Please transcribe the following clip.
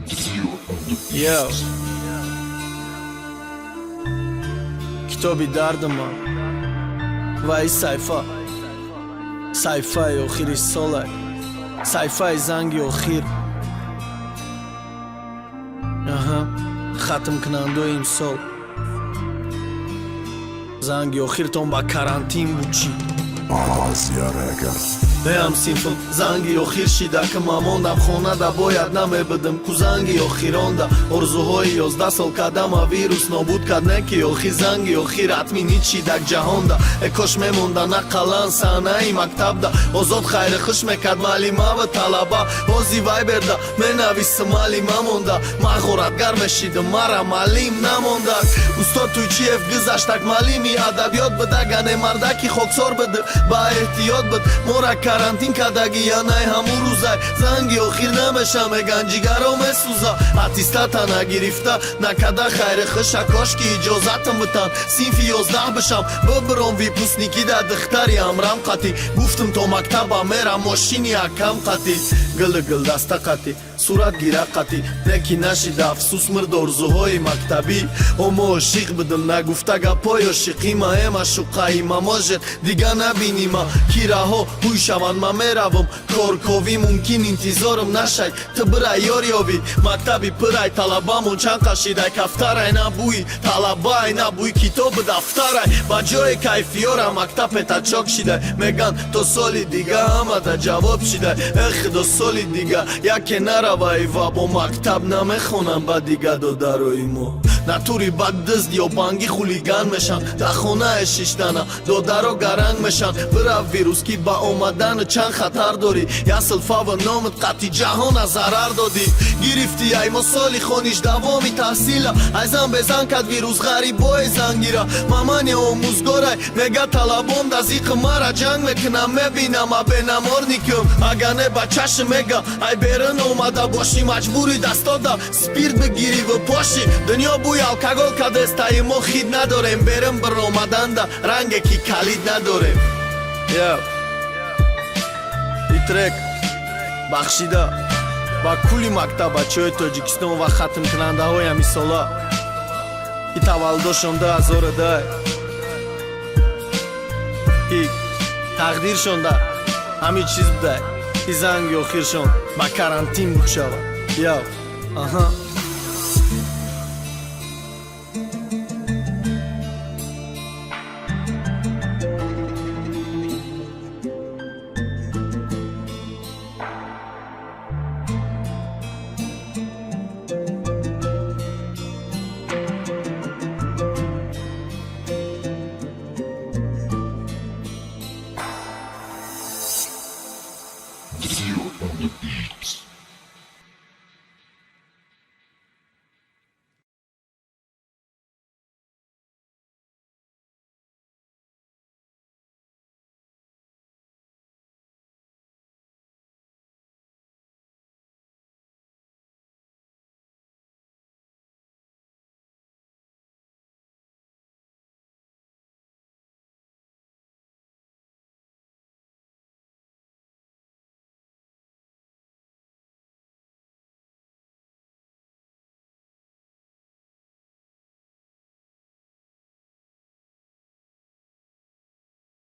Yo. Китоби дардама ва ин саҳифа, саҳифаи охири солай, саҳифаи занги охир. Аҳа, хатмкунандаои имсол, занги охиртон ба карантин буд чӣ? Азия Рекорд. Ҳам синфм занги охир шида, ки ма мондам хонада, бояд намебудим ку занги охиронда. Орзуҳои 11 сол кадама вирус нобуд кард, не ки охир занги охир атмини чидак ҷаҳонда. Э кош мемонда нақалан саҳнаи мактабда, озод хайри хуш мекард маълимава талаба. Ҳози вайберда менависам, маълима монда, ман ғоратгар мешидам, мара маълим намондак. Устод Туйчиев гузаштак, маълими адабиёт бидагане, мардаки хоксор бид, ба эҳтиёт бид. Мора карантин кадаги янай ҳамун рӯзай, занги охир намеша, меган, ҷигаро месӯза. Аттестата нагирифта накада хайри хуша, кошки иҷозатам битан, синфи 11 бишам, бибиром выпускникӣ да духтари амрам қатӣ. Гуфтум, то мактаба мерам мошини акам қатӣ, гили гулдаста қатӣ, сурат гира қатӣ, неки нашида, афсӯс, мирд орзуҳои мактабӣ. Омо ошиқ будам, нагуфта гапҳои ошиқима, эма шуқаима, может, дига набинима. Кираҳо ҳуй шаванд, ман меравам корковӣ, мумкин интизорам нашай, ту бирай ёр ёбӣ. Мактаби пирай талабамон чанд қашидай, кафтарай, на бӯи талабай, на бӯи китобу дафтарай. Ба ҷои кайфиёра мактаб пятачок шидай, меган, то соли дига ҳамада ҷавоб шидай. Эх, до соли дига яке наравай ва бо мактаб намехонам ба дига. Додарои мо натури бад дизд ё банги хулиган мешан, дар хонае шиштана додаро гаранг мешан. Бирав, вирус, ки ба омадани чанд хатар дорӣ, ясл фава номат қатъи ҷаҳона зарар додӣ. Гирифтӣ ай мо соли хониш, давоми таҳсила, ай зан безан кад вирус ғарибои зангира. Мамани омӯзгорай мега, талабон дазиқи мара ҷанг мекунам, мебинам, а бенаморникам, ага не ба чашм мега. Ай берун омада бошӣ, маҷбури дастода спирт бигирӣ ва пошӣ. Дунё бӯи алкогол кадестаи, мо хид надорем, берун биромаданда ранге ки калид надорем. Я и трек бахшида ба кулли мактабачаҳои Тоҷикистон ва хатмкунандаҳои ҳамисола, ки таваллудошон 2002, ки тақдиршонда ҳамин чиз будай, ки занги охиршон ба карантин буд шавад. Яв, аҳа.